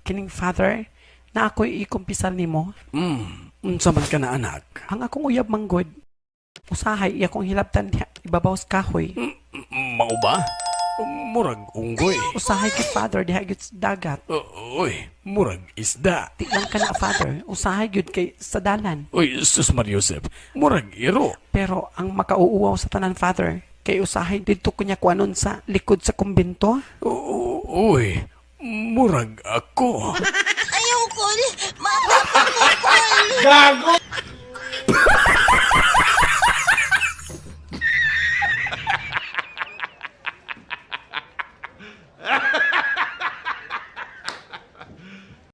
Kining, Father, na ako'y ikumpisal nimo. Unsa man ka na, anak? Ang akong uyab manggod. Usahay iya kong hilabtan diha ibabaw sa kahoy. Mao ba? Murag unggoy. Usahay gyud, Father, diha gyud sa dagat. Uy, murag isda. Di lang kana, Father, usahay gyud kay sa dalan. Uy, sus Mariosep, murag iro. Pero ang makauuwaw sa tanan, Father, kay usahay didto ko niya kuanon sa likod sa kumbento. Uy, murag ako. Ayaw, Kol. Matapang mo, Kol.